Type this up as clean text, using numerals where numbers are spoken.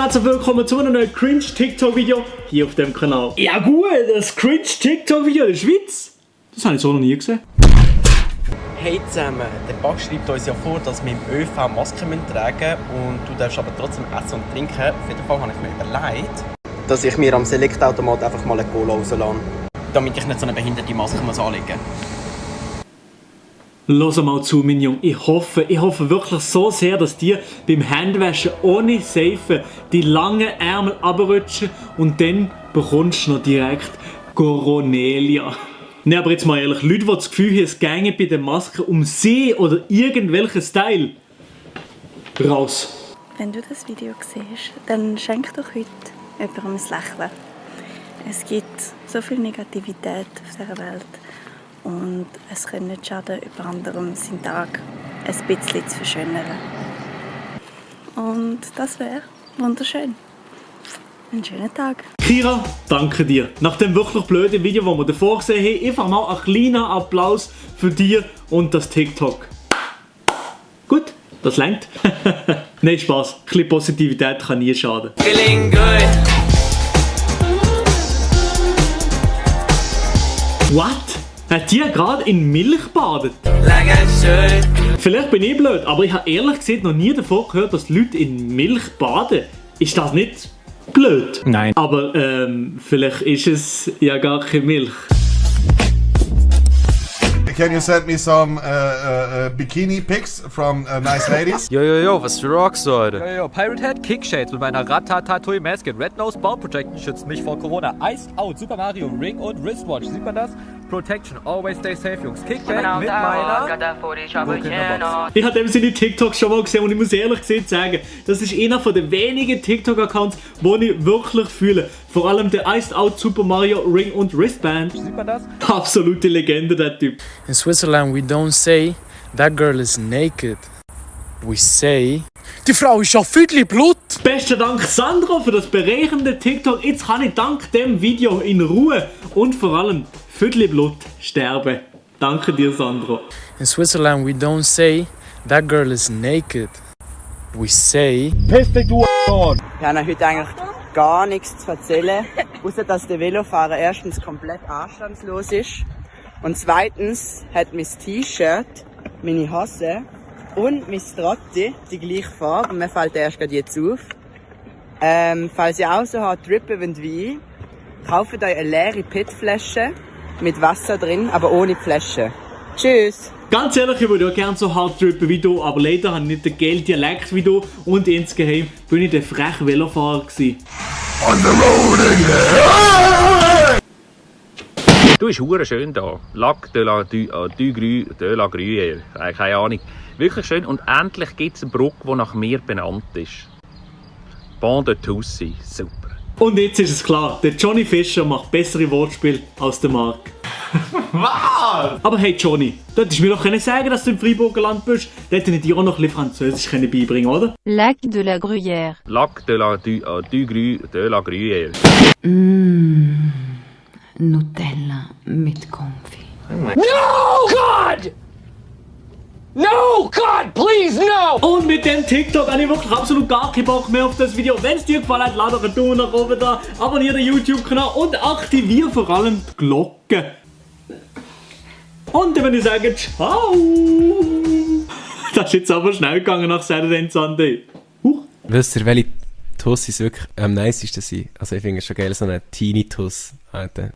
und herzlich willkommen zu einem neuen Cringe-TikTok-Video hier auf dem Kanal. Ja gut, das Cringe-TikTok-Video in der Schweiz, das habe ich so noch nie gesehen. Hey zusammen, der Bach schreibt uns ja vor, dass wir im ÖV Masken tragen müssen und du darfst aber trotzdem essen und trinken. Auf jeden Fall habe ich mir überlegt, dass ich mir am Select-Automat einfach mal eine Cola rauslasse, damit ich nicht so eine behinderte Maske anlegen muss. Hör mal zu, mein Junge. Ich hoffe wirklich so sehr, dass die beim Händewaschen ohne Seife die langen Ärmel abrutschen und dann bekommst du noch direkt Coronelia. Ne, aber jetzt mal ehrlich, Leute, die das Gefühl haben, es ginge bei den Masken um sie oder irgendwelchen Style. Raus. Wenn du das Video siehst, dann schenk doch heute jemandem ein Lächeln. Es gibt so viel Negativität auf dieser Welt und es kann nicht schaden, über anderem seinen Tag ein bisschen zu verschönern. Und das wäre wunderschön. Einen schönen Tag. Kira, danke dir. Nach dem wirklich blöden Video, das wir davor gesehen haben, einfach mal ein kleiner Applaus für dich und das TikTok. Gut, das reicht. Nein, Spaß. Ein bisschen Positivität kann nie schaden. Feeling good. What? Hat die gerade in Milch gebadet? Like I should. Vielleicht bin ich blöd, aber ich habe ehrlich gesagt noch nie davon gehört, dass Leute in Milch baden. Ist das nicht blöd? Nein. Aber vielleicht ist es ja gar keine Milch. Can you send me some bikini pics from nice ladies? Yo, was für Rocks, Leute? Yo, Pirate Head, Kickshades mit meiner Ratatouille Maske. Red Nose Ball Protection schützt mich vor Corona. Iced Out, Super Mario, Ring und Wristwatch. Sieht man das? Protection, always stay safe, Jungs. Kickback mit meiner... Ich habe seine TikToks schon mal gesehen und ich muss ehrlich gesagt sagen, das ist einer der wenigen TikTok-Accounts, die ich wirklich fühle. Vor allem der Iced Out Super Mario Ring und Wristband. Sieht man das? Absolute Legende, der Typ. In Switzerland we don't say that girl is naked. We say die Frau ist ja Viertel Blut. Besten Dank Sandro für das bereichernde TikTok. Jetzt kann ich dank dem Video in Ruhe und vor allem Viertelblut sterben. Danke dir, Sandro. In Switzerland we don't say that girl is naked. We say Ich habe heute eigentlich gar nichts zu erzählen, außer dass der Velofahrer erstens komplett anstandslos ist und zweitens hat mein T-Shirt, meine Hose und mein Strotti die gleiche Farbe. Mir fällt erst gerade jetzt auf. Falls ihr auch so hart trippen wollt wie ich, kauft euch eine leere PET-Flasche mit Wasser drin, aber ohne Flasche. Tschüss! Ganz ehrlich, ich würde ja gerne so hart trippen wie du, aber leider habe ich nicht den geilen Dialekt wie du und insgeheim bin ich der freche Velofahrer gewesen. On the road again! Du, ist hure schön da. Lac de la Gruyère. Keine Ahnung. Wirklich schön. Und endlich gibt es eine Brücke, die nach mir benannt ist. Pont de Toussy. Super. Und jetzt ist es klar, der Johnny Fischer macht bessere Wortspiele als der Marc. Was? Aber hey Johnny, du hättest mir doch sagen, dass du im Freiburger Land bist. Da hätte ich dir auch noch ein bisschen Französisch beibringen, oder? Lac de la Gruyère. Lac de la Gruyère. Nutella mit Konfi. No, God! No, God, please, no! Und mit dem TikTok habe ich wirklich absolut gar keinen Bock mehr auf das Video. Wenn es dir gefallen hat, lade doch einen Daumen nach oben da, abonniere den YouTube-Kanal und aktiviere vor allem die Glocke. Und dann würde ich sagen, ciao! Das ist jetzt aber schnell gegangen nach Saturday Sunday. Wisst ihr, welche Tussis wirklich am nicesten sind? Also ich finde es schon geil, so eine Teenie-Tuss. Alter.